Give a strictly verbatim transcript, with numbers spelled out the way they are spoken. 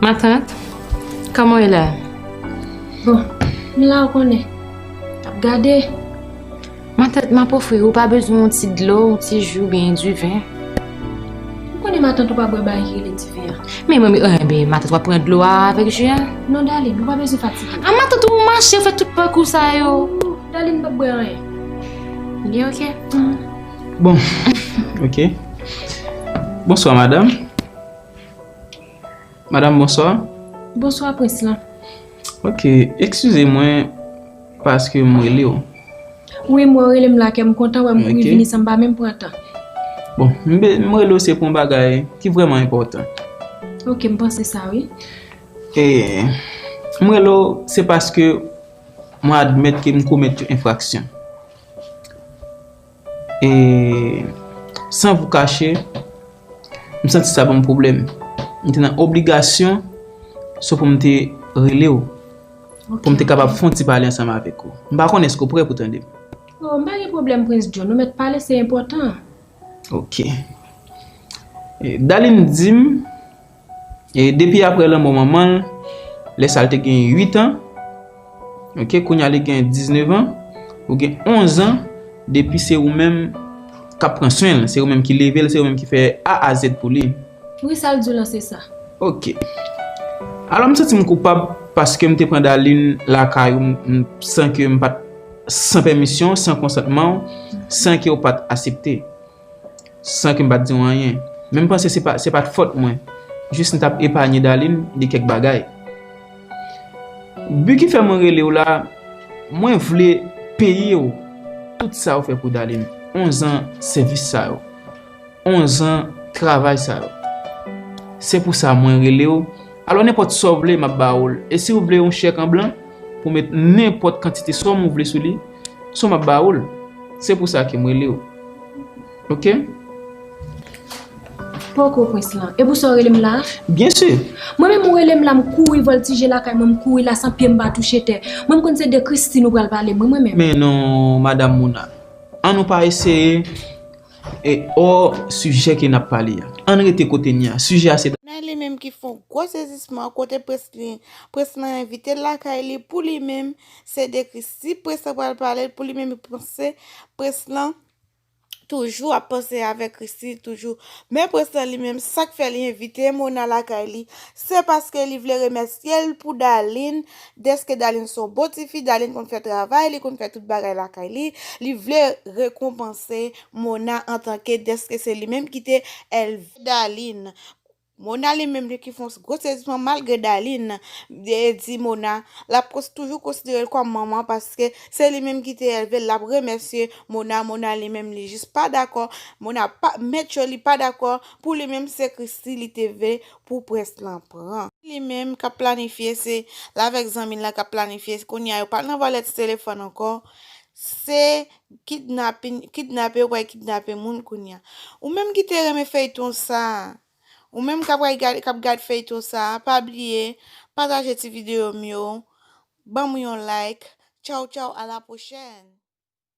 Matant, kòman w ye la? Bon, m la, ou konnen. Ap gade. Matant, m ap ofri w, ou pa bezwen yon ti dlo, yon ti ji oubyen diven? Ou konnen matant ou pa bwè bagay ki rele diven an. Men mwen, men, enben, matant, w ap pran dlo a avèk ji a? Non, darling, ou pa bezwen fatige. A, matant, ou mache, ou fè tout pakou sa yo. Darling, m p ap bwè anyen. Li oke? Bon, oke. Bonswa, madanm. Madanm, bonswa. Bonswa, prens lan. Oke, eskize mwen paske m rele w. Wi, mwen rele m la, kè m kontan wè m kouri vini san m pa menm pran tan. Bon, m be-, m rele w se pou yon bagay ki vrèman enpòtan. Oke, m panse sa, wi. E, m rele w se paske mwen admèt ke m komèt yon enfraksyon. E, san vou kache, m santi sa ban m pwoblèm. M te nan obligasyon, so pou m te rele w, pou m te kapab fè yon ti pale ansanm avèk ou. M pa konnen èske w prè pou tande m. Oh, m pa gen pwoblèm, Prince John. Nou mèt pale, se enpòtan. Oke. E, Darline di m, e, depi apre lanmò manman l, lè sa l te gen uit an, oke, kounye a li gen diznèf an, ou gen onz an, depi se ou menm k ap pran swen l, se ou menm ki leve l, se ou menm ki fè A a Z pou li. Wi, sa l di w lan, se sa. Oke. Alò, m santi m koupab paske m te pran Darline lakay ou, m, m, san ke m pa t, san pèmisyon, san konsantman w, san ke w pa t aksepte, san ke m pa t di w anyen. Men m panse se pa, se pa t fòt mwen. Jis m t ap epanye Darline de kèk bagay. Bi ki fè mwen rele w la, mwen vle peye w tout sa w fè pou Darline. Onz an sèvis sa yo. Onz an travay sa yo. Se pou sa mwen rele w. Alò, nenpòt sa w vle, m ap ba ou l. E si w vle yon chèk an blan, pou w met nenpòt kantite sòm ou vle sou li, sòm m ap ba ou l. Se pou sa ke m rele w. Oke? Poko, prens lan. E pou sa w rele m la a? Byen si. Mwen menm ou rele m la, m kouri vòltije lakay mwen, m kouri la san pye m pa touche tè. Mwen m konn se de Christie nou pral pale, mwen, mwen menm. Men non, madanm Mona. Ann nou pa eseye e hors sijè ke n ap pale a. Ann rete kote n ye a. Sijè a se Mona li menm ki fè yon gwo sezisman kote prens li, prens lan envite l lakay li pou li menm, se de Christie prens lan pral pale l pou li menm li panse prens lan toujou ap panse avèk Christie toujou. Men prens lan li menm, sa k fè li envite Mona lakay li, se paske li vle remèsye l pou Darline, dèske Darline se yon bon tifi, Darline konn fè travay, li konn fè tout bagay lakay li, li vle rekonpanse Mona antanke dèske se li menm ki te elve Darline. Mona li menm li ki fè yon gwo sezisman malgre Darline, e, di Mona, l ap kons-, toujou konsidere l kòm manman paske se li menm ki te elve l, l ap remèsye Mona, Mona li menm li jis pa dakò, Mona pa, mèt yo li pa dakò, pou li menm se Christie li te vle pou prens lan pran. Li menm k ap planifye, se l avèk zanmi l lan k ap planifye, kounye a yo pa nan vòlèt telefòn ankò, se kidnapin, kidnape, yo pral kidnape moun kounye a. Ou menm ki te renmen feyton sa a, ou menm k ap gad, k ap gad feyton sa a, pa bliye pataje ti videyo m yo, ban m yon like. Tchaw, tchaw, à la prochaine.